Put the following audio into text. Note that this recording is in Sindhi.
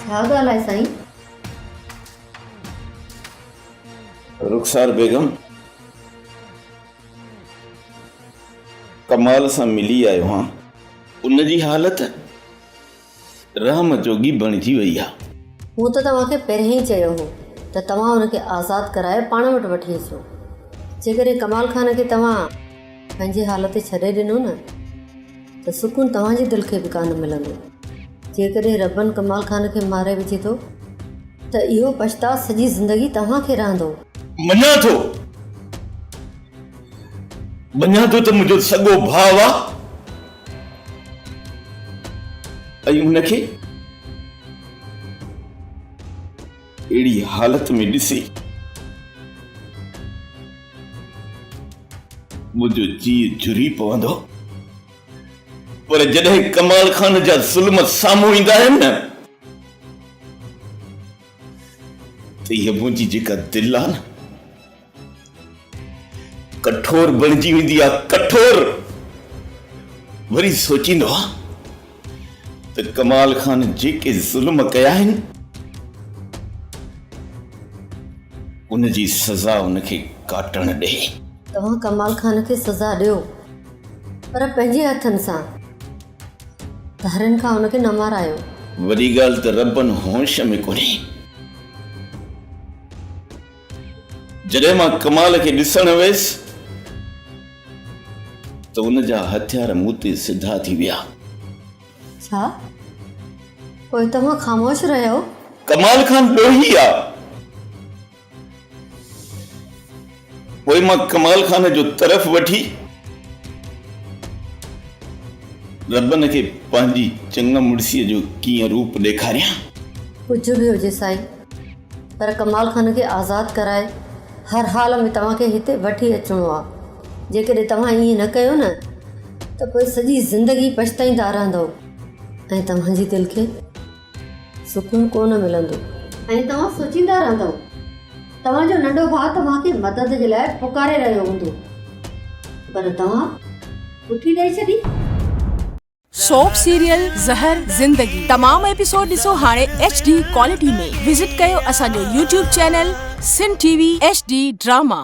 ڇا ڳالهه آهي سائين؟ رخسار بيگم ڪمال سان ملي آيو هان. ان جي حالت رحم جوڳي بڻجي وئي آ. مون ته توهان کي پهريان ئي چيو هو ته توهان ان کي آزاد ڪرائي پاڻ وٽ وٺي اچو. جيڪڏهن ڪمال خان کي توهان پنهنجي حال تي ڇڏي ڏنو نه ته سڪون توهان جي دل کي به ڪانه ملندو. جيڪڏهن ربن ڪمال خان کي ماري وجهي ٿو ته اهو پڇتاء سڄي زندگي توهان کي رهندو. مڃان ٿو، مڃان ٿو ته منهنجو سڳو ڀاء آ ۽ ان کي اهڙي حالت ۾ ڏسي منهنجو جيء جهري پوندو. پر جڏهن ڪمال خان جا ظلم سامهون ايندا آهن نه ته هيء منهنجي جيڪا دل آهي نه ڪٺور بڻجي ويندي آهي ڪٺور. وري سوچيندو آهيان ته ڪمال خان جيڪي ظلم ڪيا آهن ان جي سزا ان کي ڪاٽڻ ڏي. توهان ڪمال خان کي سزا ڏيو پر پنهنجي هٿن سان، ڌارين کان ان کي نه مارايو. وڏي ڳالهه ته ربن هوش ۾ ڪونهي. جڏهن مان ڪمال کي ڏسڻ ويس ته ان جا هٿيار مون تي سڌا ٿي ويا. ڇا؟ پوء توهان خاموش رهيو؟ ڪمال خان ڏوهي آ. پوء مان ڪمال خان جو طرف وٺي ربن کي پنهنجي چڱ مڙسيء جو ڪيئن روپ ڏيکاريان؟ ڪجهه به هجي سائين، پر ڪمال خان کي آزاد ڪرائي هر حال ۾ توهان کي هتي وٺي اچڻو آ. جيڪڏهن توهان ائين نه ڪيو نه ته پوء سڄي زندگي پڇتائيندا رهندؤ ۽ توهان جي دل کي سڪون ڪو نه ملندو. ۽ توهان سوچيندا رهندؤ. توهان جو ننڍو ڀاء توهان کي مدد جي لاء پڪاري رهيو هوندو پر توهان پٺي ڏئي ڇڏي. سوپ سيريل زهر زندگي تمام ايپيسوڊ ڏسو هاڻي ايڇ ڊي ڪوالٽي ۾ وزٽ ڪيو اسان جو YouTube channel Sindh T V H D drama.